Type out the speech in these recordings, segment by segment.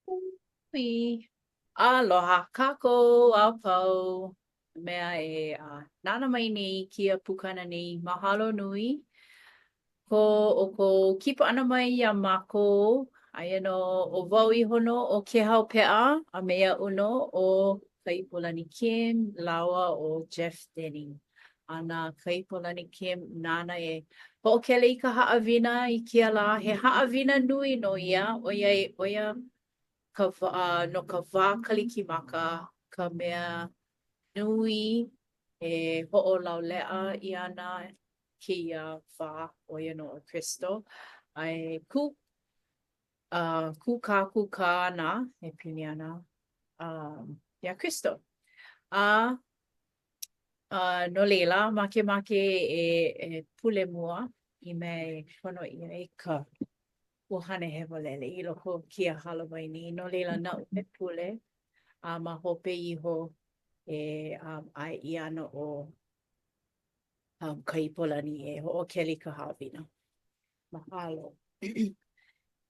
Hui. Aloha kākou a pau. Mea e nānā mai nei i kēia pukana nei, mahalo nui ko ʻoukou kipa ʻana mai iā mākou. Aia nō ʻo wau iho nō ʻo Kehau Peʻa a me aʻu nō ʻo Kaipolani Kim lāua ʻo Jeff Denny. A na Kaipolani Kim nāna e hoʻokele i ka haʻawina i kēia lā. He haʻawina nui nō ia, ʻoiai ʻo ia ka wā, no ka wā Kalikimaka ka mea nui e hoʻolauleʻa ʻia ana kēia wā, ʻo ia nō ʻo Kristo. A e kū, uh, kūkākūkā ana e pili ana um, iā Kristo. A uh, no laila, makemake e, e pule mua i mea e kono ʻia ai ka ʻUhane Hemolele i loko o kēia hālāwai nei. No laila, naʻu e pule, a ma hope iho e um, ʻae ʻia ana ʻo um, Kaipolani e hoʻokele i ka haʻawina. Mahalo.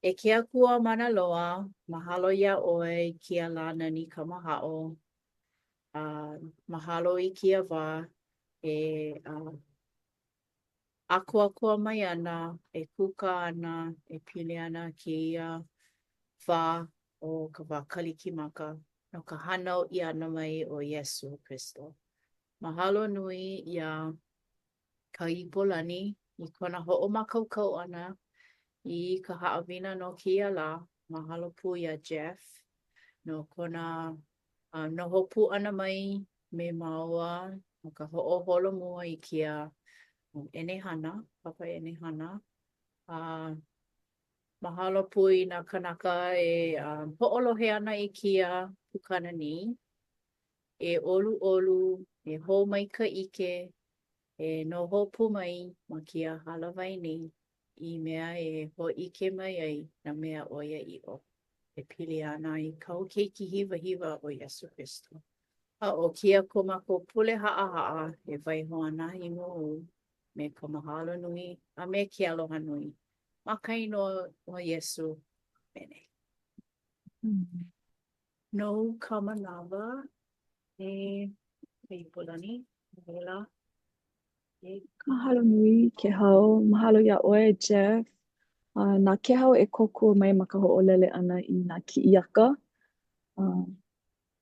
E ke Akua mana loa, mahalo iā ʻoe i kēia lā nani kamahaʻo. A mahalo i kēia wā e uh, ʻākoakoa mai ana, e kūkā ana, e pili ana kēia wā o ka wā Kalikimaka no ka hānau ʻia ʻana mai o Iesū Kristo. Mahalo nui iā Kaipolani i kona hoʻomākaukau ʻana i ka haʻawina no kēia lā. Mahalo pū iā Jeff no kona noho pū ʻana mai me māua no ka hoʻoholomua i kēia ʻenehana, papa ʻenehana. A mahalo pū i nā kānaka e hoʻolohe ana i kēia pukana nei. E ʻoluʻolu, e hou mai ka ʻike, e noho pū mai ma kēia hālāwai nei i mea e hōʻike mai ai nā mea ʻoiaʻiʻo e pili ana i kāu Keiki hiwahiwa ʻo Iesū Kristo. A ʻo kēia ko mākou pule haʻahaʻa e waiho ana i mua ou me ka mahalo nui a me ke aloha nui. Ma ka inoa o Iesū. ʻAmene. Nou ka manawa e Kaipolani, laila. Mahalo nui, Kehau. Mahalo iā ʻoe, Jeff. Uh, na Kehau e kōkua mai ma ka hoʻolele ʻana i nā kiʻiaka. Uh,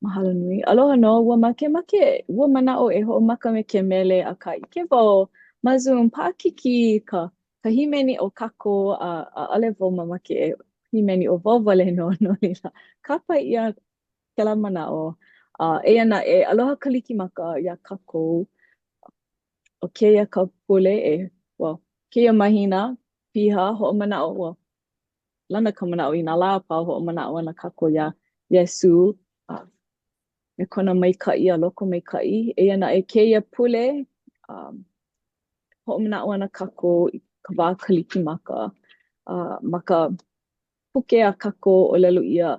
mahalo nui. Aloha nō, ua makemake, ua manaʻo e hoʻomaka me ke mele, akā ʻike wau ma Zoom, paʻakikī ka, ka hīmeni o kākou a ʻaʻole wau mamake e hīmeni ʻo wau wale nō, no laila, kāpae ʻia kēlā manaʻo. Uh, eia naʻe, aloha Kalikimaka iā kākou. ʻO kēia ka pule e, well, kēia mahina piha hoʻomanaʻo, well, lana ka manaʻo i nā lā a pau hoʻomanaʻo ana kākou iā Iesū uh, me kona maikaʻi a lokomaikaʻi. Eia naʻe kēia pule, um, hoʻomanaʻo ana kākou i ka wā Kalikimaka. Uh, ma ka puke a kākou ʻōlelo ʻia,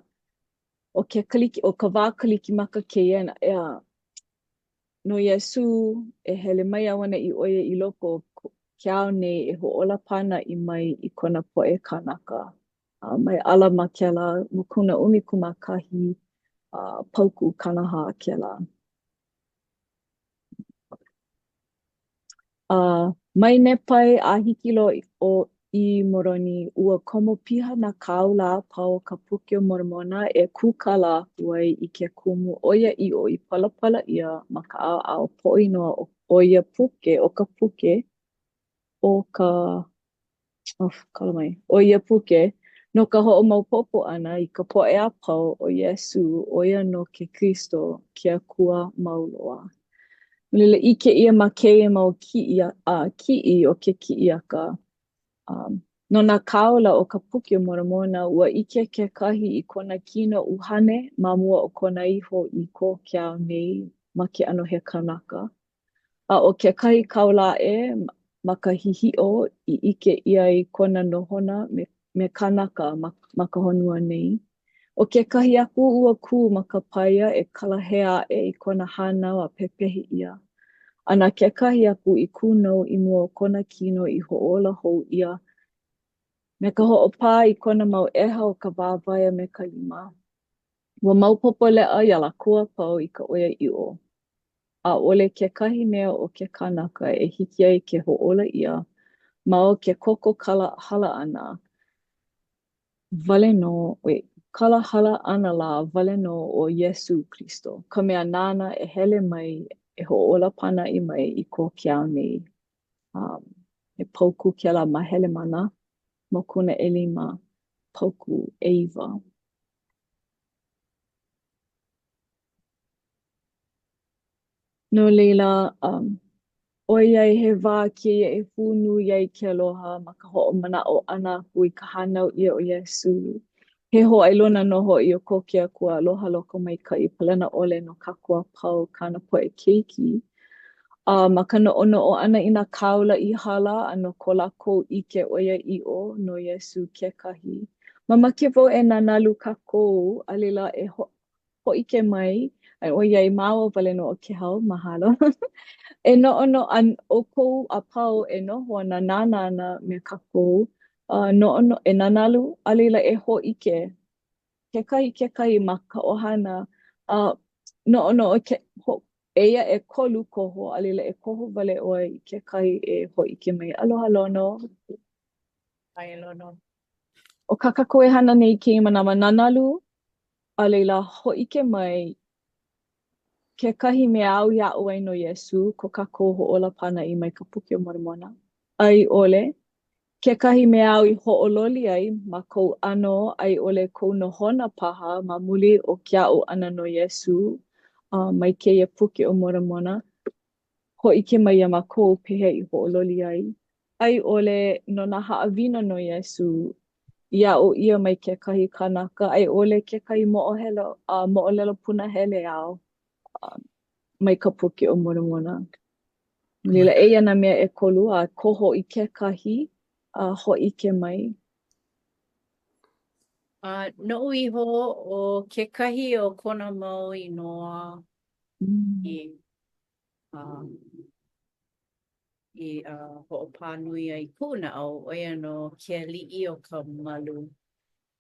ʻo ke Kaliki, ʻo ka wā Kalikimaka kēia ʻeā, no Iesū e hele mai auaneʻi ʻo ia i loko o ke ao nei e hoʻōla pānaʻi mai i kona poʻe kānaka. A mai ala ma kēlā mokuna 11 a paukū 40 kēlā. A mai Nepai a hiki loa o i Moroni, ua komo piha nā kāula a pau o ka Puke o Mormona e kūkala aku ai i ke kumu ʻoiaʻiʻo i palapala ʻia ma ka ʻaoʻao poʻoinoa o ia puke o ka puke o ka oh, kala mai, o ia puke no ka hoʻomaopopo ʻana i ka poʻe a pau ʻo Iesū, ʻo ia nō ke Kristo, ke Akua mau loa. No laila, ʻike ʻia ma kēia mau kiʻi, a, kiʻi o ke kiʻiaka, um, no nā kāula o ka Puke o Moromona, ua ʻike kekahi i kona kino ʻuhane ma mua o kona iho i ko ke ao nei ma ke ʻano he kanaka. A ʻo kekahi kāula aʻe ma ka hihiʻo i ʻike ʻia ai kona nohona me, me kānaka ma, ma ka honua nei. ʻO kekahi aku ua kū ma ka paia e kalahea aʻe i kona hānau a pepehi ʻia. A na kekahi aku i kūnou i mua o kona kino i hoʻōla hou ʻia me ka hoʻopā i kona mau ʻeha o ka wāwae a me ka lima. Ua maopopo leʻa iā lākou a pau i ka ʻoiaʻiʻo, ʻaʻole kekahi mea o ke kanaka e hiki ai ke hoʻōla ʻia ma o ke koko kala hala ʻana wale nō, wait, kala hala ʻana lā wale nō o Iesū Kristo, ka mea nāna e hele mai e hoʻōla pānaʻi mai i ko ke ao nei. Um, he paukū kēlā ma Helemana, mokuna ʻelima, paukū ʻeiwa. No laila, um, ʻoiai he wā kēia e hū nui ai ke aloha ma ka hoʻomanaʻo ʻana aku i ka hānau ʻia o Iesū, he hōʻailona nō hoʻi o ko ke Akua aloha lokomaikaʻi palena ʻole no kākou a pau kāna poʻe keiki. A ma ka noʻonoʻo ʻana i nā kāula i hala a no ko lākou ʻike ʻoiaʻiʻo no Iesū kekahi, mamake wau e nanalu kākou a laila e hōʻike mai, a ʻoiai māua wale nō ʻo Kēhau, mahalo. E noʻonoʻo, a ʻoukou a pau e noho ana, nānā ana me kākou, a noʻonoʻo, e nanalu, a laila e hōʻike kekahi kekahi ma ka ʻohana, a noʻonoʻo ke, ho, eia ʻekolu koho, a laila e koho wale ʻoe i kekahi e hōʻike mai. Aloha Lono. Hi Lono. ʻO kā kākou e hana nei i kēia manawa, nanalu, a laila hōʻike mai kekahi mea āu i aʻo ai no Iesū, ko kākou hoʻōla pānaʻi mai ka Puke o Molemona, a i ʻole, kekahi mea āu i hoʻololi ai ma kou ʻano a i ʻole kou nohona paha ma muli o ke aʻo ʻana no Iesū uh, mai kēia Puke o Molemona, hōʻike mai iā mākou pehea i hoʻololi ai, a i ʻole no nā haʻawina no Iesū i aʻo ʻia mai kekahi kanaka a i ʻole kekahi moʻohelo a moʻolelo punahele āu mai ka Puke o Molemona. No laila, eia nā mea ʻekolu a koho i kekahi a hōʻike mai. A noʻu iho, ʻo kekahi o kona mau inoa mm. i uh, i uh, hoʻopā nui ai kuʻu naʻau, ʻo ia nō ke aliʻi o ka malu,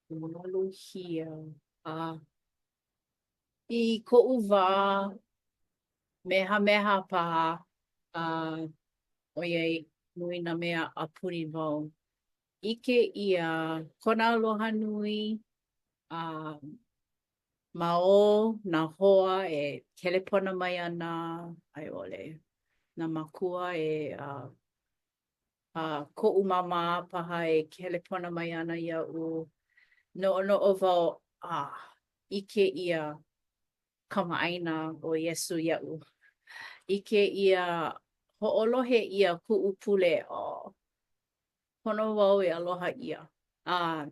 maluhia. A i koʻu wā mehameha paha, a ʻoiai nui nā mea a puni wau, ʻike ʻia kona aloha nui, a ma o nā hoa e kelepona mai ana a i ʻole nā mākua e uh, uh, koʻu māmā paha e kelepona mai ana iaʻu. Noʻonoʻo wau, ah, ʻike ʻia kamaʻāina ʻo Iesū iaʻu. ʻIke ʻia, hoʻolohe ʻia kuʻu pule, oh, pono wau e aloha ʻia. A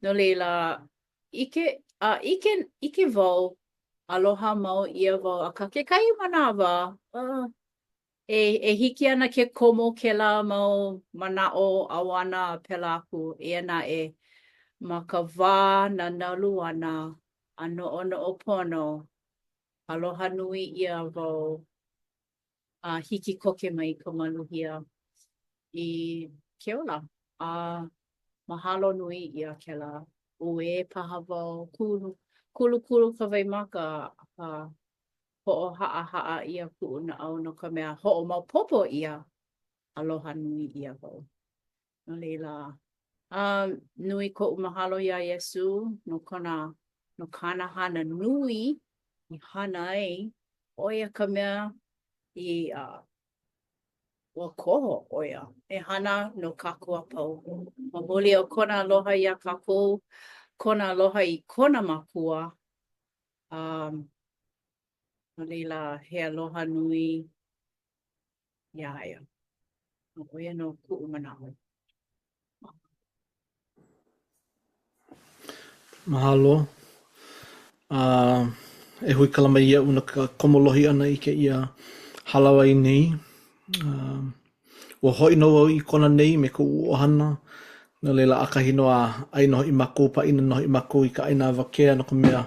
no laila, ʻike, a ʻike, ʻike wau, aloha mau ʻia wau, akā kekahi manawa, uh, e, e hiki ana ke komo kēlā mau manaʻo ʻauana a pēlā aku, eia naʻe, ma ka wā nanalu ʻana a noʻonoʻo pono, aloha nui ʻia wau a hiki koke mai ka maluhia i ke ola. A mahalo nui ʻia kēlā. Uē paha wau, kulu, kulukulu ka waimaka, akā hoʻohaʻahaʻa ʻia kuʻu naʻau no ka mea hoʻomaopopo ʻia, aloha nui ʻia wau. No laila, a nui koʻu mahalo iā Iesū no kona, no kāna hana nui i hana ai, ʻo ia ka mea i uh, ua koho ʻo ia e hana no kākou a pau. Ma muli o kona aloha iā kākou, kona aloha i kona makua, um, no laila, he aloha nui iā ia. ʻO ia nō kuʻu manaʻo. Mahalo. A e huikala mai iaʻu no ka komo lohi ʻana i kēia hālāwai nei. Uh, ua hoʻi nō wau i Kona nei me koʻu ʻohana, no laila ʻakahi nō a ʻai nō hoʻi mākou, pāʻina nō hoʻi mākou i ka ʻaina awakea no ka mea,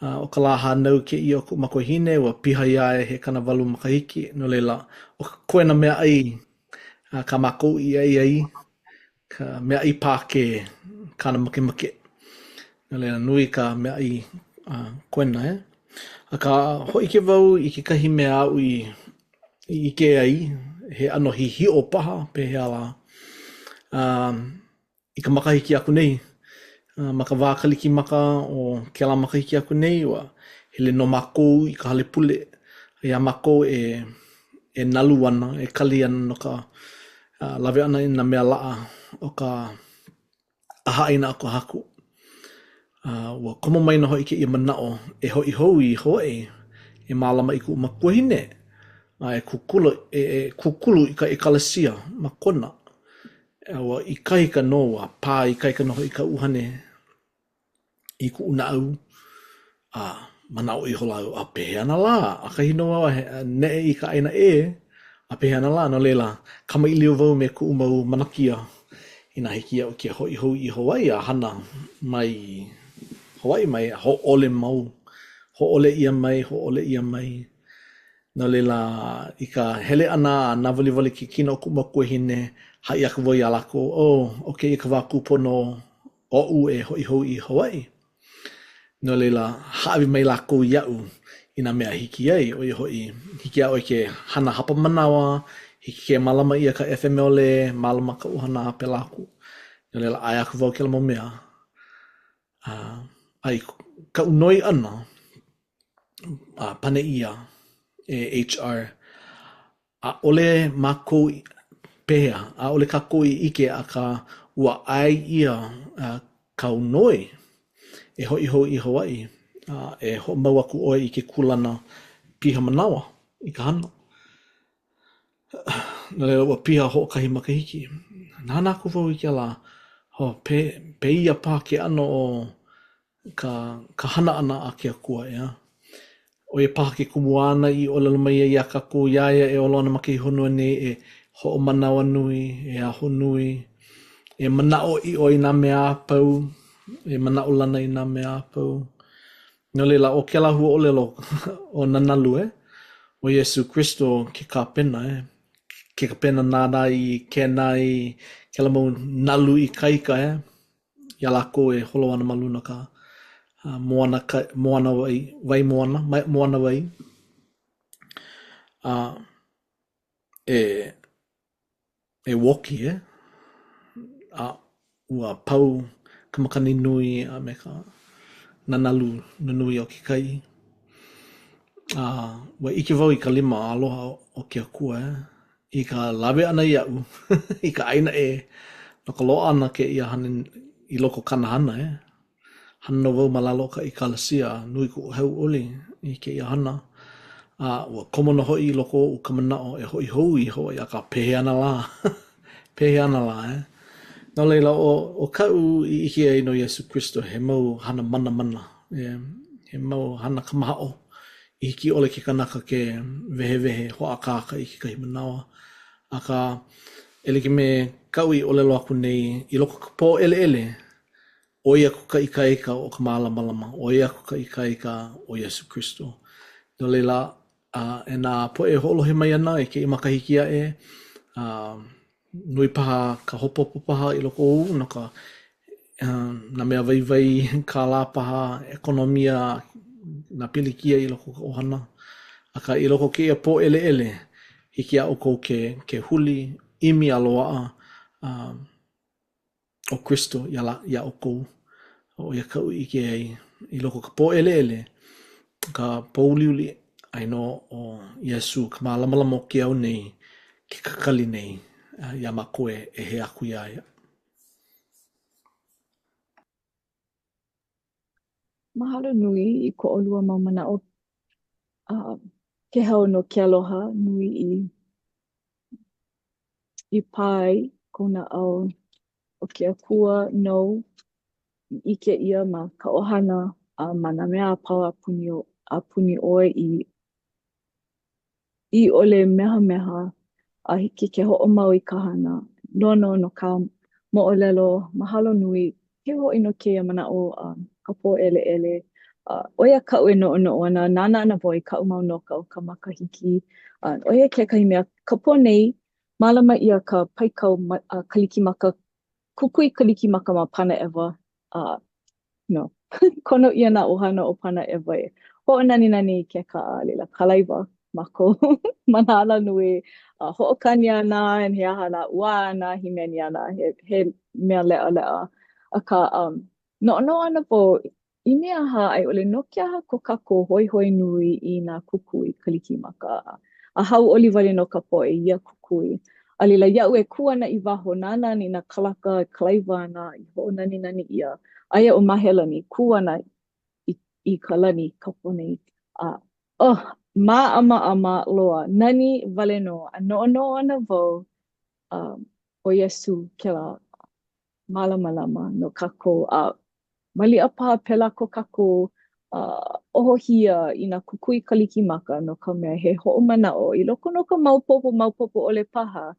ʻo ka lā hānau kēia o koʻu makuahine, ua piha iā ia he 80 makahiki, no laila, ʻo ka koena meaʻai a kā mākou i ʻai ai, ka meaʻai Pākē kāna makemake. No laila, nui ka meaʻai. koena, e. Akā, hōʻike wau i kekahi mea aʻu i i ʻike ai, he ʻano hihiʻo paha, pehea lā. I ka makahiki aku nei, ma ka wā Kalikimaka o kēlā makahiki aku nei, ua hele nō mākou i ka hale pule. A iā mākou e e nalu ana, e kali ana no ka lawe ʻana i nā mea laʻa o ka ʻahaʻaina a ka Haku. A ua komo mai nō hoʻi kēia manaʻo e hoʻi hou i Hawaiʻi e mālama i kuʻu makuahine a e kūkulu e, e kūkulu i ka ʻekalesia ma Kona. A ua ikaika nō, ua pā ikaika nō hoʻi ka ʻuhane i kuʻu naʻau, a manaʻo ihola au, a pehea ana lā? ʻAkahi nō au a neʻe i ka ʻāina ʻē, a pehea ana lā? No laila, kamaʻilio wau me kuʻu mau manakia inā hiki iaʻu ke hoʻi hou i Hawaii a hana mai Hawaii mai, a hōʻole mau, hōʻole ʻia mai, hōʻole ʻia mai. No laila, i ka hele ʻana a nāwaliwali ke kino o kuʻu makuahine, haʻi aku wau iā lākou, oh, ʻo kēia ka wā kūpono oʻu e hoʻi hou i Hawaii. No laila, hāʻawi mai lākou iaʻu i nā mea hiki ai, ʻo ia hoʻi, hiki iā ʻoe ke hana hapa manawa, hiki ke mālama ʻia ka FMLA, mālama ka ʻohana a pēlā aku. No laila, ʻae aku wau kēlā mau mea. A, a i kaʻu noi ʻana, a pane ʻia e HR, ʻAʻole mākou pehea, ʻaʻole kākou i ʻike akā ua ʻae ʻia kāu noi e hoʻi hou i Hawaiʻi a e hoʻomau aku ʻoe i ke kūlana piha manawa i ka hana. No laila, ua piha hoʻokahi makahiki. Nānā aku wau i kēlā, oh, pē, pēia paha ke ʻano o ka, ka hana ʻana a ke Akua, ʻeā? ʻO ia paha ke kumu āna i ʻōlelo mai ai iā kākou iā ia e olo ana ma kēia honua nei e hoʻomanawanui, e ahonui, e manaʻoʻiʻo i nā mea a pau, e manaʻolana i nā mea a pau. No laila, ʻo kēlā huaʻōlelo ʻo nanalu, e, ʻo Iesū Kristo ke kāpena, e, ke kāpena nāna i kēnā i kēlā mau nalu ikaika, e, iā lākou e holo ana ma luna o ka moana kai, moana wai, wai moana, moana wai. A e e uoki e. A ua pau ka makani nui a me ka nanalu nunui o ke kai. A ua ʻike wau i ka lima aloha o ke Akua e. I ka lawe ʻana iaʻu i ka ʻāina ʻē no ka loaʻa ʻana kēia hana i loko o kāna hana, e. Hana nō wau ma lalo o ka ʻekalesia a nui koʻu hauʻoli i kēia hana. A ua komo nō hoʻi i loko oʻu ka manaʻo e hoʻi hou i Hawaii, akā pehea ana lā? Pehea ana lā, e? No laila, ʻo, ʻo kaʻu i ʻike ai no Iesū Kristo, he mau hana manamana, e, he mau hana kamahaʻo i hiki ʻole ke kanaka ke wehewehe hoʻākāka i kekahi manawa. Akā, e like me kaʻu i ʻōlelo aku nei, i loko o ka pōʻeleʻele, ʻoi aku ka ikaika o ka mālamalama, ʻoi aku ka ikaika o Iesū Kristo. No laila, a e nā poʻe e hoʻolohe mai ana i kēia makahiki aʻe, a nui paha ka hopohopo paha i loko ou no ka nā mea waiwai kālā paha, ʻekonomia, nā pilikia i loko o ka ʻohana. Akā, i loko o kēia pōʻeleʻele, hiki iā ʻoukou ke ke huli, ʻimi a loaʻa a ʻo Kristo iā lā iā ʻoukou. ʻO ia kaʻu i ʻike ai i loko o ka pōʻeleʻele, ka pōuliuli, aia nō ʻo Iesū ka mālamalama o ke ao nei, ke kakali nei iā mākou e e hea aku iā ia. Mahalo nui i ko ʻolua mau manaʻo uh, Kehau no ke aloha nui i i pā ai kou naʻau ʻo ke Akua nou i ʻike ʻia ma ka ʻohana a ma nā mea a pau a puni, a puni ʻoe i i ʻole mehameha a hiki ke hoʻomau i ka hana. Lono no ka moʻolelo, mahalo nui. Keu hoʻi no kēia manaʻo a ka pōʻeleʻele. Uh, ʻo ia kaʻu e noʻonoʻo ana, nānā ana wau i kaʻu mau noka o ka makahiki. Uh, ʻo ia kekahi mea, ka pō nei, mālama ʻia ka paikau uh, Kalikimaka, kukui Kalikimaka ma Panaʻewa. Uh, No. Kono ʻia nā ʻohana o Panaʻewa e hoʻonaninani i ke kaʻa, a laila kalaiwa mākou ma nā alanui, a hoʻokani ana, and he aha lā, ʻuā ana, hīmeni ana, he, he mea leʻaleʻa. Akā, um, noʻonoʻo ana wau, i mea aha a i ʻole no ke aha ko kākou hoihoi nui i nā kukui Kalikimaka a hauʻoli wale nō ka poʻe i ia kukui. A laila, iaʻu e kū ana i waho, nānā ana i nā kalaka e kalaiwa ana i hoʻonaninani ʻia, aia ʻo Mahelani, kū ana i, i ka lani kapu nei. A, oh, māʻamaʻama loa, nani wale nō. A noʻonoʻo ana wau, um, ʻo Iesū kēlā mālamalama no kākou, a maliʻa paha pēlā ko kākou uh, ohohia i nā kukui Kalikimaka no ka mea he hoʻomanaʻo i loko nō ka maopopo, maopopo ʻole paha,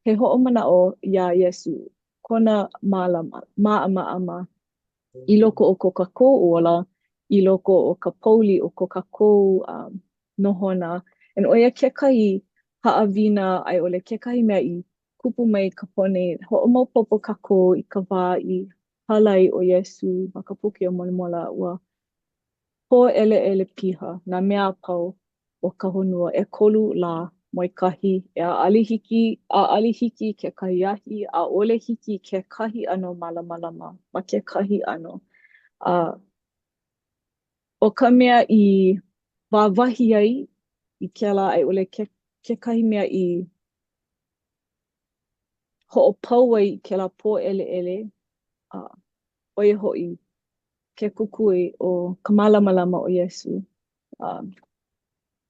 he hoʻomanaʻo iā Iesū, kona mālama, māʻamaʻama i loko o ko kākou ola, i loko o ka pouli o ko kākou um, nohona. And ʻo ia kekahi haʻawina a i ʻole kekahi mea i kupu mai ka pone, hoʻomaopopo kākou i ka wā i hala ai ʻo Iesū ma ka Puke o Molemona, ua pōʻeleʻele piha nā mea a pau o ka honua, ʻekolu lā moekahi, e ʻaʻole hiki, ʻaʻole hiki kekahi ahi, ʻaʻole hiki kekahi ʻano mālamalama ma kekahi ʻano. A ʻo ka mea i wāwahi ai i kēlā a i ʻole ke, kekahi mea i hoʻopau ai i kēlā pōʻeleʻele, a ʻo ia hoʻi ke kukui o ka mālamalama o Iesū. A,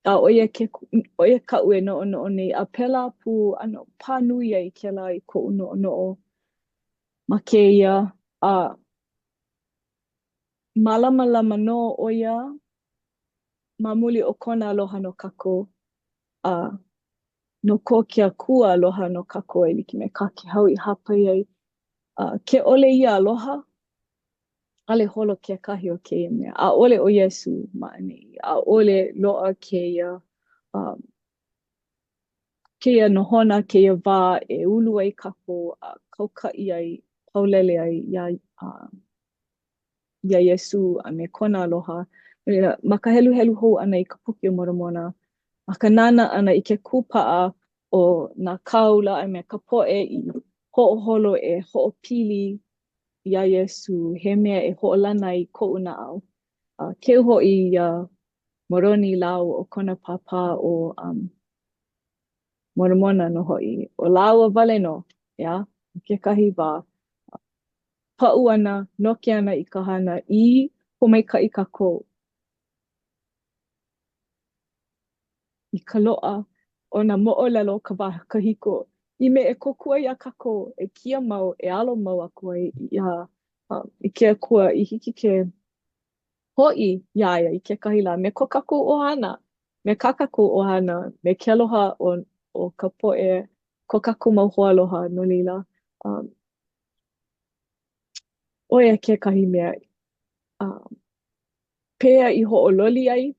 a ʻo ia ke, ʻo ia kaʻu e noʻonoʻo nei, a pēlā pū, ʻano pā nui ai kēlā i koʻu noʻonoʻo ma kēia, a mālamalama nō ʻo ia ma muli o kona aloha no kākou, a no ko ke Akua aloha no kākou e like me kā Kēhau i hāpai ai. A ke ʻole ia aloha, ʻaʻole holo kekahi o kēia mea. ʻAʻole ʻo Iesū ma ʻaneʻi. ʻAʻole loaʻa kēia, um, kēia nohona, kēia wā e ulu ai kākou a kaukaʻi ai, paulele ai iā, uh, iā Iesū a me kona aloha. No laila, ma ka heluhelu hou ʻana i ka Puke o Moramona, ma ka nānā ʻana i ke kūpaʻa o nā kāula a me ka poʻe i hoʻoholo e hoʻopili iā Iesū, he mea e hoʻolana ai koʻu naʻau. A keu hoʻi iā Moroni lāua ʻo kona pāpā ʻo um, Moramona nō hoʻi. ʻO lāua wale nō, ʻeā, i kekahi wā. Paʻu ana, noke ana i ka hana i pōmaikaʻi kākou i ka loaʻa o nā moʻolelo o ka wā kahiko i mea e kōkua iā kākou e kia mau, e alo mau aku ai iā i ke Akua i hiki ke hoʻi iā ia i kekahi lā me ko kākou ʻohana, me kā kākou ʻohana, me ke aloha o, o ka poʻe, ko kākou mau hoaaloha, no laila, um, ʻo ia kekahi mea um, pehea i hoʻololi ai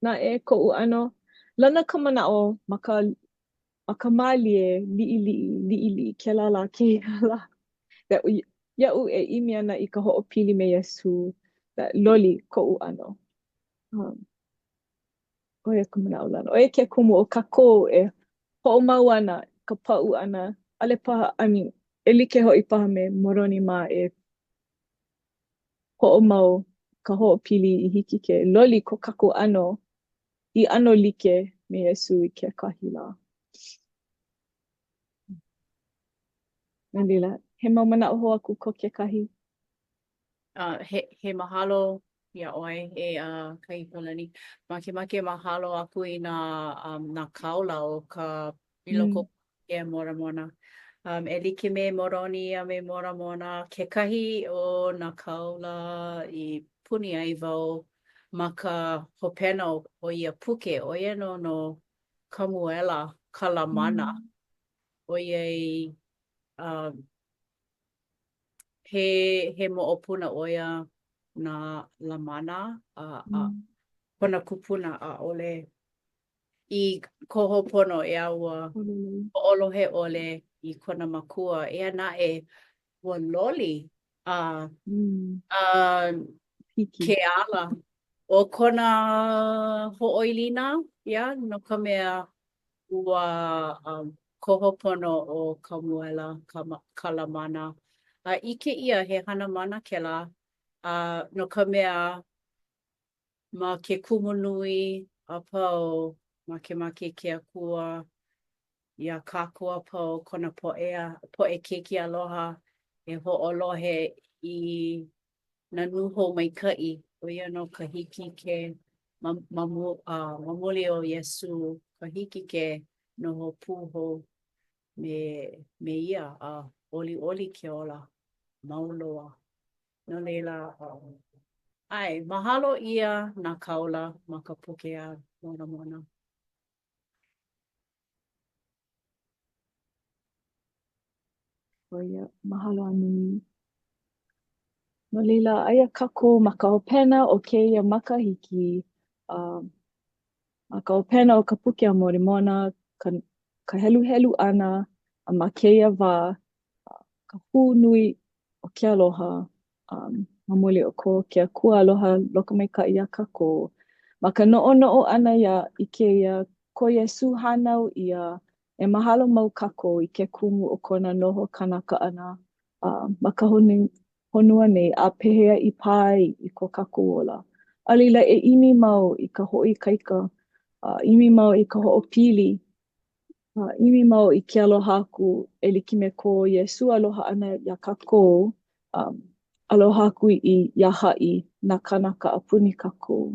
naʻe koʻu ʻano. Lana ka manaʻo ma ka, ma ka mālie, liʻiliʻi, liʻiliʻi, kēlā lā kēia lā. That iaʻu e ʻimi ana i ka hoʻopili me Iesū, that loli koʻu ʻano. Um, ʻo ia ka manaʻolana. ʻO ia ke kumu o kākou e hoʻomau ana ka paʻu ʻana, ʻaʻole paha, I mean, e like hoʻi paha me Moroni mā e hoʻomau ka hoʻopili i hiki ke loli ko kākou ʻano i ʻano like me Iesū i kekahi lā. No laila, he mau manaʻo hou aku ko kekahi? Uh, he, he mahalo iā ʻoe e uh, Kahikolani. Makemake mahalo aku i nā, um, nā kāula o ka i loko mm. e Moramona. Um, e like me Moroni a me Moramona, kekahi o nā kāula i puni ai wau ma ka hopena o, o ia puke, ʻo ia nō no Kamuela ka Lamana, mm. ʻoiai um, He, he moʻopuna ʻo ia na Lamana a, a mm. kona kupuna ʻaʻole i koho pono ʻeā ua hoʻolohe ʻole i kona makua. Eia naʻe, ua loli a, mm. a. Hiki. Ke ala o kona hoʻoilina, ia, no ka mea, ua um, koho pono ʻo Kamuela ka, ka Lamana. A ʻike ʻia he hana mana kēlā, a no ka mea, ma ke kumu nui a pau, makemake ke Akua iā kākou a pau, kona poʻe, a, poʻe keiki aloha e hoʻolohe i nā nūhou maikaʻi, ʻo ia nō ka hiki ke ma, ma, uh, ma muli o Iesū, ka hiki ke noho pū hou me, me ia a ʻoliʻoli ke ola mau loa. No laila, um, ʻae, mahalo ʻia nā kāula ma ka puke a Moramona. ʻO ia, mahalo a nui. No laila, aia kākou ma ka hopena o kēia makahiki, uh, ma ka hopena o ka puke a Morimona, ka, ka heluhelu ʻana, a ma kēia wā, ka hū nui o ke aloha, um, ma muli o ko ke Akua aloha lokomaikaʻi iā kākou. Ma ka noʻonoʻo ʻana iā i kēia ko Iesū hānau ʻia, e mahalo mau kākou i ke kumu o kona noho kanaka ʻana uh, ma ka honua nei a pehea i pā ai i ko kākou ola. A laila e ʻimi mau i ka hoʻoikaika, uh, ʻimi mau i ka hoʻopili, uh, ʻimi mau i ke aloha aku e like me ko Iesū aloha ʻana iā kākou, um, aloha aku i, iā haʻi nā kānaka a puni kākou.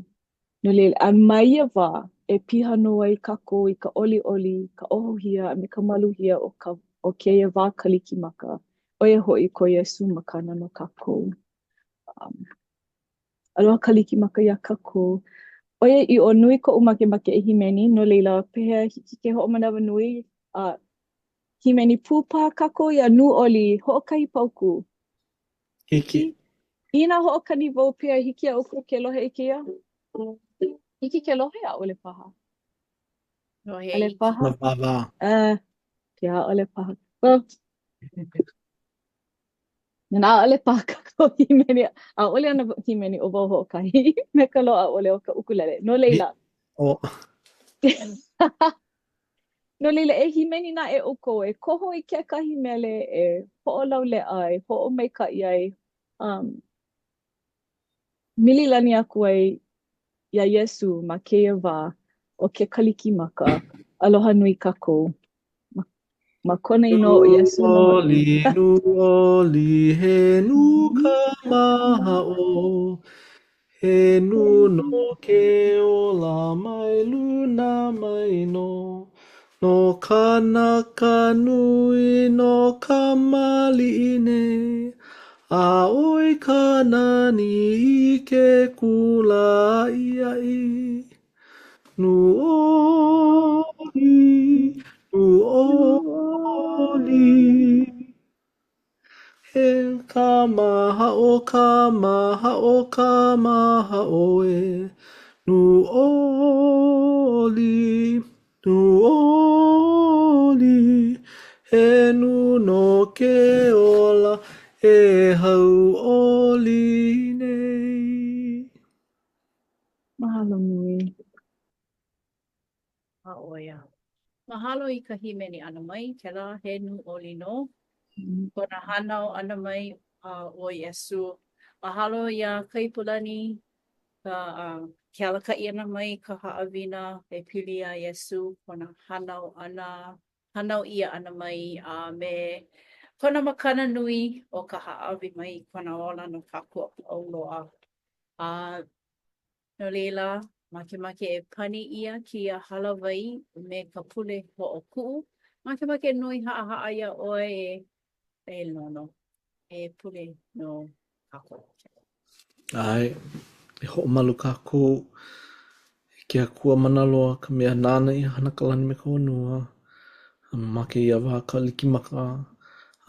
No laila, a ma ia wā, e piha nō ai kākou i ka ʻoliʻoli, ka ʻohohia, a me ka maluhia o ka o kēia wā Kalikimaka, ʻo ia hoʻi ko Iesū makana no kākou. Um, aloha Kalikimaka iā kākou. ʻOiaʻiʻo, nui koʻu makemake e hīmeni, no laila, pehea hiki ke hoʻomanawanui a uh, hīmeni pū paha kākou iā Nūʻoli, hoʻokahi paukū. Hiki. Inā hoʻokani wau pehea hiki iā ʻoukou ke lohe i kēia? Hiki ke lohe, ʻaʻole paha. Lohe ʻAʻole iki. paha. Wāwā. Uh, ke ʻaʻole paha. Well, Nā ʻaʻole paha kākou hīmeni, ʻaʻole ana hīmeni ʻo wau hoʻokahi me ka loaʻa ʻole o ka ʻukulele. No laila. Oh. No laila, e hīmeni naʻe ʻoukou, e koho i kekahi mele e hoʻolauleʻa, e hoʻomaikaʻi ai, um, mililani aku ai iā Iesū ma kēia wā o ke Kalikimaka. Aloha nui kākou. Ma, ma kona inoa ʻo Iesū nō hoʻi. Nū ʻoli, nū ʻoli, he nū ka mahaʻo. He nū no ke ola mai luna mai nō, No kānaka nui, no kamaliʻi nei, A ʻoi ka nani i ke kula aʻiaʻi. Nū ʻoli, nū ʻoli. He ka mahaʻo, ka mahaʻo, ka mahaʻo ē Nū ʻoli, nū ʻoli He nū no ke ola e hauʻoli nei. Mahalo nui. A ʻo ia. Mahalo i ka hīmeni ʻana mai, kēlā he nū ʻoli nō. Kona hānau ʻana mai a ʻo Iesū. Mahalo iā Kaipulani ka uh, ke alakaʻi ʻana mai ka haʻawina e pili iā Iesū, kona hānau ʻana, hānau ʻia ʻana mai a me kona makana nui o ka hāʻawi mai i kona ola no kākou a pau loa. A No laila, makemake e pani ʻia kēia hālāwai me ka pule hoʻokuʻu. Makemake noi haʻahaʻa iā ʻoe e, e Lono, e pule no kākou. ʻAe, e hoʻomalu kākou i ke Akua mana loa, ka mea nāna i hana ka lani me ka honua, a ma kēia wā Kalikimaka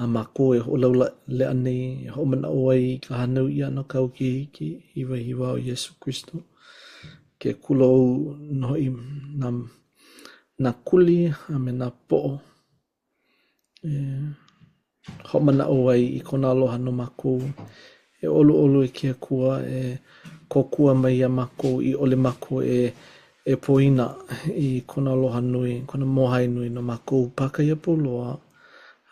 a mākou e hoʻolauleʻa nei, e hoʻomanaʻo ai i ka hānau ʻia ʻana o kāu Keiki hiwahiwa ʻo Iesū Kristo. Ke kūlou nō hoʻi nā, nā kuli a me nā poʻo e hoʻomanaʻo ai i kona aloha no mākou. E ʻoluʻolu e ke Akua e kōkua mai iā mākou i ʻole mākou e e poina i kona aloha nui, kona mōhai nui no mākou pākahi a pau loa.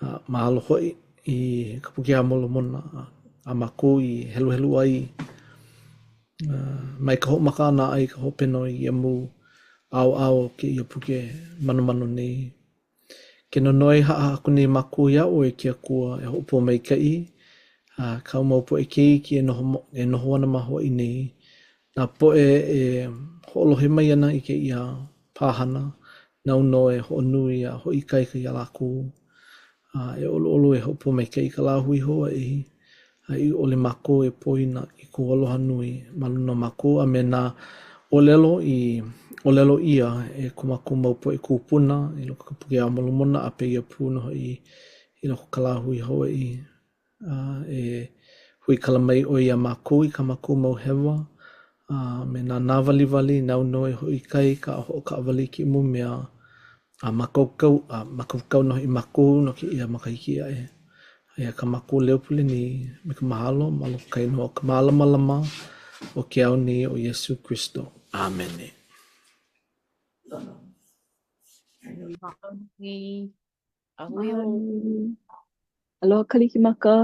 A mahalo hoʻi i ka Puke a Molomona a mākou i heluhelu ai mai ka hoʻomaka ʻana a i ka hopena o ia mau ʻaoʻao o kēia puke manomano nei. Ke nonoi haʻahaʻa aku nei mākou iā ʻoe e ke Akua e hoʻopōmaikaʻi a kāu mau poʻe keiki e noho e noho ana ma Hawaiʻi nei, nā poʻe e hoʻolohe mai ana i kēia pāhana, nāu nō e hoʻonui a hoʻoikaika iā lākou. A e ʻoluʻolu e hoʻopōmaikaʻi i ka lāhui Hawaiʻi a i ʻole mākou e poina i kou aloha nui ma luna o mākou a me nā ʻōlelo i ʻōlelo ʻia e ko mākou mau poʻe kūpuna i loko o ka Puke a Molomona a pēia pū nō hoʻi i loko o ka lāhui Hawaiʻi. A e huikala mai ʻoe iā mākou i kā mākou mau hewa a me nā nāwaliwali, nāu nō e hoʻoikaika a hoʻokaʻawale i kēia mau mea a mākaukau, a mākaukau nō hoʻi mākou no kēia makahiki aʻe. Aia kā mākou leo pule nei me ka mahalo ma loko o ka inoa o ka mālamalama o ke ao nei ʻo Iesū Kristo. ʻĀmene. Mahalo nui. A hui hou. Aloha Kalikimaka.